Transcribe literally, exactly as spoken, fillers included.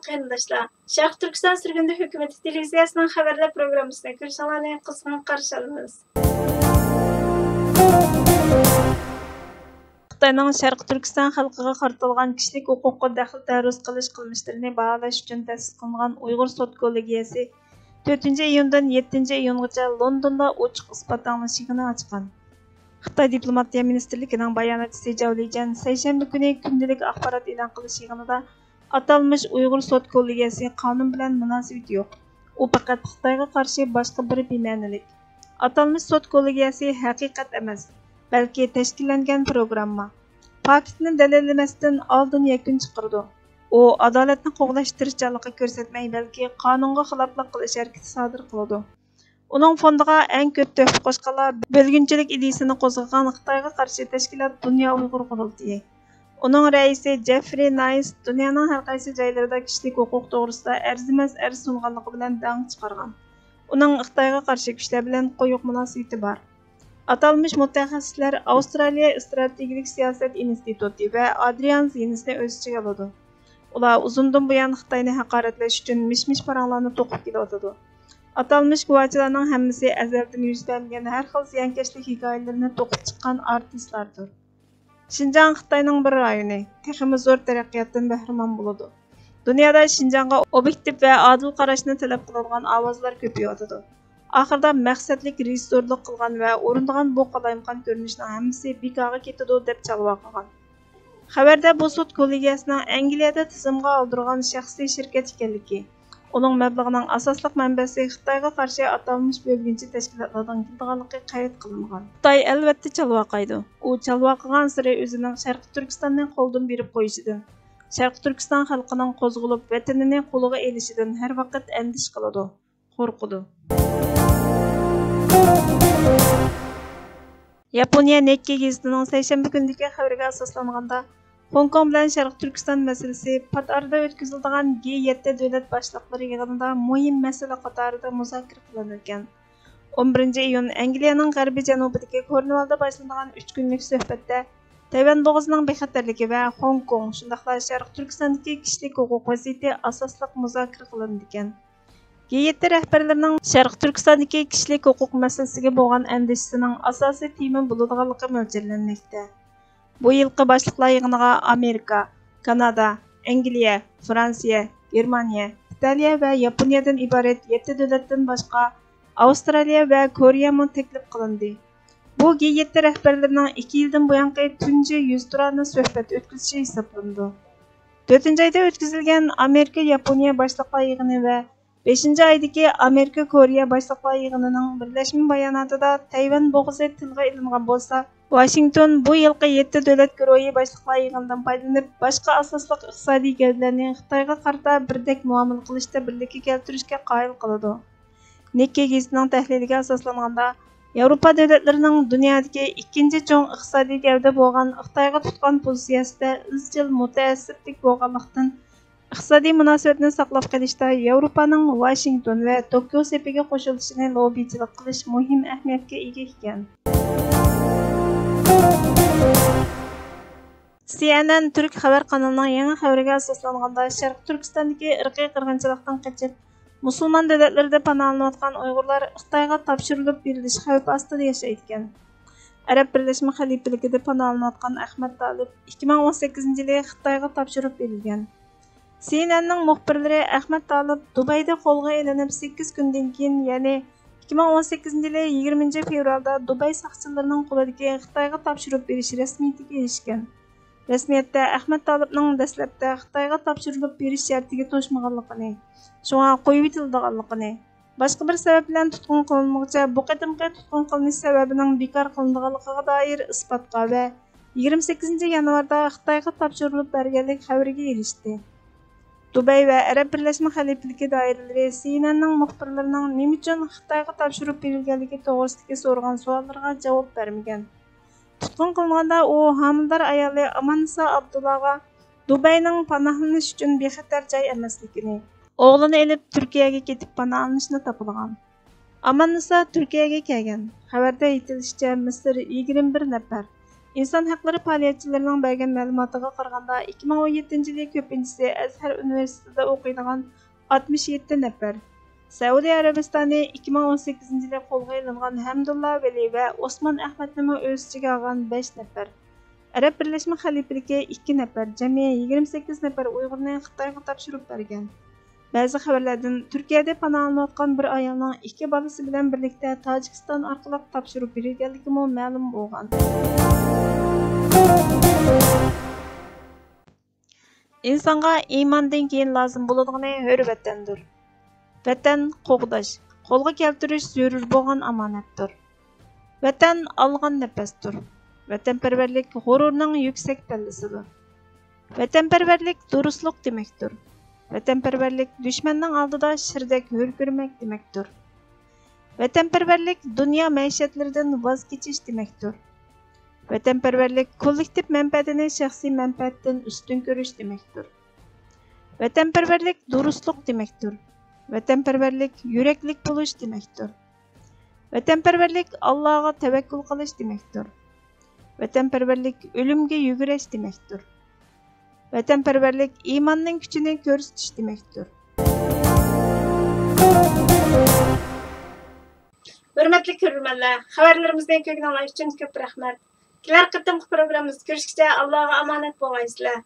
قېرىنداشلار، شەرقىي تۈركىستان سۈرگۈندە ھۆكۈمىتى تېلېۋىزىيەسىنىڭ خەۋەرلەر پروگراممىسىنى كۆرۈشۈڭلارنى قىزغىن قارشى ئالىمىز. خىتاينىڭ شەرقىي تۈركىستان خەلقىگە قارىتىلغان كىشىلىك ھوقۇققا دەخلى تەرۇز قىلىش قىلمىشلىرىنى باھالاش ئۈچۈن تەسىس قىلىنغان ئۇيغۇر سوت كوللېگىيەسى تۆتىنچى ئىيۇندىن يەتتىنچى ئىيۇنغىچە لوندوندا ئوچۇق ئىسپات ئاڭلاش يىغىنى ئاچقان. خىتاي دىپلوماتىيە مىنىستىرلىكىنىڭ باياناتچىسى جاۋ لىجيەن سەيشەنبە كۈنى كۈندىلىك ئاخبارات ئېلان قىلىش يىغىنىدا ئاتالمىش ئۇيغۇر سوت كوللېگىيەسى قانۇن بىلەن مۇناسىۋىتى يوق. ئۇ پەقەت خىتايغا قارشى باشقا بىر بىمەنىلىك. ئاتالمىش سوت كوللېگىيەسى ھەقىقەت ئەمەس، بەلكى تەشكىللەنگەن پروگرامما. پاكىتنى دەلىللىمەستىن ئالدىن يەكۈن چىقىرىدۇ. ئۇ ئادالەتنى قوغداش تىرىشچانلىقى كۆرسەتمەي، بەلكى قانۇنغا خىلاپلىق قىلىش ھەرىكىتى سادىر قىلىدۇ. ئۇنىڭ فوندىغا ئەڭ كۆپ تۆھپە قوشقانلار بۆلگۈنچىلىك ئىدىيىسىنى قوزغىغان خىتايغا قارشى تەشكىلات دۇنيا ئۇيغۇر قۇرۇلتىيى. ئۇنىڭ رەئىسى جېفرى نايس دۇنيانىڭ ھەر قايسى جايلىرىدا كىشىلىك ھوقۇق توغرىسىدا ئەرزىمەس ئەرز سۇنغانلىقى بىلەن داڭ چىقارغان. ئۇنىڭ خىتايغا قارشى كۈچلەر بىلەن قويۇق مۇناسىۋىتى بار. ئاتالمىش مۇتەخەسسىسلەر ئاۋسترالىيە ئىستراتېگىيىلىك سىياسەت ئىنستىتۇتى ۋە ئادرىيان زىينىسنى ئۆز ئىچىگە ئالىدۇ. ئۇلار ئۇزۇندىن بۇيان خىتاينى ھاقارەتلەش ئۈچۈن مىش-مىش پاراڭلارنى توقۇپ كېلىۋاتىدۇ. ئاتالمىش گۇۋاچىلارنىڭ ھەممىسى ئەزەلدىن يۈز بەرمىگەن ھەر خىل زىيانكەشلىك ھېكايىلىرىنى توقۇپ چىققان ئارتىسلاردۇر. شىنجاڭ خىتاينىڭ بىر رايونى، تېخىمۇ زور تەرەققىياتتىن بەھرىمەن بولىدۇ. دۇنيادا شىنجاڭغا ئوبيېكتىپ ۋە ئادىل قاراشنى تەلەپ قىلىدىغان ئاۋازلار كۆپىيىۋاتىدۇ. ئاخىرىدا مەقسەتلىك رېژىسسورلۇق قىلغان ۋە ئورۇندىغان بۇ قالايمىقان كۆرۈنۈشنىڭ ھەممىسى بىكارغا كېتىدۇ، دەپ چالۋاقىغان. خەۋەردە بۇ سوت كوللېگىيەسىنىڭ ئەنگلىيەدە تىزىمغا ئالدۇرغان شەخسىي شىركەت ئىكەنلىكى، ئۇنىڭ مەبلىغىنىڭ ئاساسلىق مەنبەسى خىتايغا قارشى ئاتالمىش بۆلگۈنچى تەشكىلاتلاردىن كېلىدىغانلىقى قەيت قىلىنغان. خىتاي ئەلۋەتتە چالۋاقايدۇ. ئۇ چالۋاقىغانسېرى ئۆزىنىڭ شەرقىي تۈركىستاننى قولدىن بېرىپ قويۇشىدىن، شەرقىي تۈركىستان خەلقىنىڭ قوزغىلىپ ۋەتىنىنى قولىغا ئېلىشىدىن ھەر ۋاقىت ئەندىشە قىلىدۇ، قورقىدۇ. ياپونىيە نىككېي گېزىتىنىڭ سەيشەنبە كۈنىدىكى خەۋىرىگە ئاساسلانغاندا، خوڭكوڭ بىلەن شەرقىي تۈركىستان مەسىلىسى پات ئارىدا ئۆتكۈزۈلىدىغان گې يەتتە دۆلەت باشلىقلىرى يىغىنىدا مۇھىم مەسىلە قاتارىدا مۇزاكىرە قىلىنىدىكەن. ئون بىرىنچى ئىيۇن ئەنگلىيەنىڭ غەربىي جەنۇبىدىكى كورنۋالدا باشلىنىدىغان ئۈچ كۈنلۈك سۆھبەتتە تەيۋەن بوغۇزىنىڭ بىخەتەرلىكى ۋە خوڭكوڭ، شۇنداقلا شەرقىي تۈركىستاندىكى كىشىلىك ھوقۇق ۋەزىيىتى ئاساسلىق مۇزاكىرە قىلىنىدىكەن. گې يەتتە رەھبەرلىرىنىڭ شەرقىي تۈركىستاندىكى كىشىلىك ھوقۇق مەسىلىسىگە بولغان ئەندىشىسىنىڭ ئاساسىي تېما بولىدىغانلىقى مۆلچەرلەنمەكتە. بۇ يىلقى باشلىقلار يىغىنىغا ئامېرىكا، كانادا، ئەنگلىيە، فرانسىيە، گېرمانىيە، ئىتالىيە ۋە ياپونىيەدىن ئىبارەت يەتتە دۆلەتتىن باشقا ئاۋسترالىيە ۋە كورېيەمۇ تەكلىپ قىلىندى. بۇ گې يەتتە رەھبەرلىرىنىڭ ئىككى يىلدىن بۇيانقى تۇنجى يۈزتۇرانە سۆھبەت ئۆتكۈزۈشى ھېسابلىنىدۇ. تۆتىنچى ئايدا ئۆتكۈزۈلگەن ئامېرىكا ياپونىيە باشلىقلار يىغىنى ۋە بەشىنچى ئايدىكى ئامېرىكا كورېيە باشلىقلار يىغىنىنىڭ بىرلەشمە باياناتىدا تەيۋەن بوغۇزى تىلغا ئېلىنغان بولسا، ۋاشىنگتون بۇ يىلقى يەتتە دۆلەت گۇرۇھى باشلىقلار يىغىنىدىن پايدىلىنىپ، باشقا ئاساسلىق ئىقتىسادىي گەۋدىلەرنى خىتايغا قارىتا بىردەك مۇئامىلە قىلىشتا بىرلىككە كەلتۈرۈشكە قايىل قىلىدۇ. نىككېي گېزىتىنىڭ تەھلىلىگە ئاساسلانغاندا، ياۋروپا دۆلەتلىرىنىڭ دۇنيادىكى ئىككىنچى چوڭ ئىقتىسادىي گەۋدە بولغان خىتايغا تۇتقان پوزىتسىيەسىدە ئىزچىل مۇتەئەسسىپلىك بولغانلىقتىن، ئىقتىسادىي مۇناسىۋەتنى ساقلاپ قېلىشتا ياۋروپانىڭ ۋاشىنگتون ۋە توكيو سېپىگە قوشۇلۇشىنى لوببىچىلىق قىلىش مۇھىم ئەھمىيەتكە ئىگە ئىكەن. سى ئېن ئېن تۈرك خەۋەر قانىلىنىڭ يېڭى خەۋىرىگە ئاساسلانغاندا، شەرقىي تۈركىستاندىكى ئىرقىي قىرغىنچىلىقتىن قېچىپ، مۇسۇلمان دۆلەتلىرىدە پاناھلىنىۋاتقان ئۇيغۇرلار خىتايغا تاپشۇرۇلۇپ بېرىلىش خەۋپى ئاستىدا ياشايدىكەن. ئەرەب بىرلەشمە خەلىپىلىكىدە پاناھلىنىۋاتقان ئەخمەت تالىپ ئىككى مىڭ ئون سەككىزىنچى يىلى خىتايغا تاپشۇرۇپ بېرىلگەن. سى ئېن ئېننىڭ مۇخبىرلىرى ئەخمەت تالىپ دۇبەيدە قولغا ئېلىنىپ سەككىز كۈندىن كېيىن، يەنى ئىككى مىڭ ئون سەككىزىنچى يىلى يىگىرمىنچى فېۋرالدا دۇبەي ساقچىلىرىنىڭ قولىدىكى خىتايغا تاپشۇرۇپ بېرىش رەسمىيىتىگە ئېرىشكەن. رەسمىيەتتە ئەخمەت تالىپنىڭ دەسلەپتە خىتايغا تاپشۇرۇلۇپ بېرىش شەرتىگە توشمىغانلىقىنى، شۇڭا قويۇۋېتىلىدىغانلىقىنى، باشقا بىر سەۋەب بىلەن تۇتقۇن قىلىنمىغۇچە، بۇ قېتىمقى تۇتقۇن قىلىنىش سەۋەبىنىڭ بىكار قىلىنىدىغانلىقىغا دائىر ئىسپاتقا ۋە يىگىرمە سەككىزىنچى يانۋاردا خىتايغا تاپشۇرۇلۇپ بەرگەنلىك خەۋىرىگە ئېرىشتى. دۇبەي ۋە ئەرەب بىرلەشمە خەلىپىلىكى دائىرىلىرى سى ئېن ئېننىڭ مۇخبىرلىرىنىڭ نېمە ئۈچۈن خىتايغا تاپشۇرۇپ بېرىلگەنلىكى توغرىسىدىكى سورىغان سوئاللىرىغا جاۋاب بەرمىگەن. تۇتقۇن قىلىنغاندا ئۇ ھامىلىدار ئايالى ئاماننىسا ئابدۇللاغا دۇبەينىڭ پاناھلىنىش ئۈچۈن بىخەتەر جاي ئەمەسلىكىنى، ئوغلىنى ئېلىپ تۈركىيەگە كېتىپ پاناھلىنىشنى تاپىلىغان. ئاماننىسا تۈركىيەگە كەلگەن. خەۋەردە ئېيتىلىشىچە، مىسىر يىگىرمە بىر نەپەر، ئىنسان ھەقلىرى پائالىيەتچىلىرىنىڭ بەرگەن مەلۇماتىغا قارىغاندا، ئىككى مىڭ ئون يەتتىنچى يىلى كۆپىنچىسى ئەزھەر ئۇنىۋېرسىتېتىدا ئوقۇيدىغان ئاتمىش يەتتە نەپەر، سەئۇدى ئەرەبىستانى ئىككى مىڭ ئون سەككىزىنچى يىلى قولغا ئېلىنغان ھەمدۇللا ۋەلى ۋە ئوسمان ئەخمەتنىمۇ ئۆز ئىچىگە ئالغان بەش نەپەر، ئەرەب بىرلەشمە خەلىپىلىكى ئىككى نەپەر، جەمئىي يىگىرمە سەككىز نەپەر ئۇيغۇرنى خىتايغا تاپشۇرۇپ بەرگەن. بەزى خەۋەرلەردىن تۈركىيەدە پاناھلىنىۋاتقان بىر ئايالنىڭ ئىككى بالىسى بىلەن بىرلىكتە تاجىكىستان ئارقىلىق تاپشۇرۇپ بېرىلگەنلىكىمۇ مەلۇم بولغان. ئىنسانغا ئىماندىن كېيىن لازىم بولىدىغىنى ھۆر ۋەتەندۇر. ۋەتەن قوغداش، قولغا كەلتۈرۈش زۆرۈر بولغان ئامانەتتۇر. ۋەتەن ئالغان نەپەستۇر. ۋەتەنپەرۋەرلىك غۇرۇرنىڭ يۈكسەك پەللىسىدۇر. ۋەتەنپەرۋەرلىك دۇرۇسلۇق دېمەكتۇر. ۋەتەنپەرۋەرلىك دۈشمەننىڭ ئالدىدا شىردەك ھۆركىرىمەك دېمەكتۇر. ۋەتەنپەرۋەرلىك دۇنيا مەئىشەتلىرىدىن ۋاز كېچىش دېمەكتۇر. ۋەتەنپەرۋەرلىك كوللېكتىپ مەنپەئەتىنى شەخسىي مەنپەئەتتىن ئۈستۈن كۆرۈش دېمەكتۇر. ۋەتەنپەرۋەرلىك دۇرۇسلۇق دېمەكتۇر. ۋەتەنپەرۋەرلىك يۈرەكلىك بولۇش دېمەكتۇر. ۋەتەنپەرۋەرلىك ئاللاغا تەۋەككۈل قىلىش دېمەكتۇر. ۋەتەنپەرۋەرلىك ئۆلۈمگە يۈگرەش دېمەكتۇر. ۋەتەنپەرۋەرلىك ئىماننىڭ كۈچىنى كۆرسىتىش دېمەكتۇر. ھۆرمەتلىك كۆرۈرمەنلەر، خەۋەرلىرىمىزنى كۆرگىنىڭلار ئۈچۈن كۆپ رەھمەت. كېلەر قېتىمقى پروگراممىمىزدا كۆرۈشكىچە ئاللاغا ئامانەت بولغايسىلەر.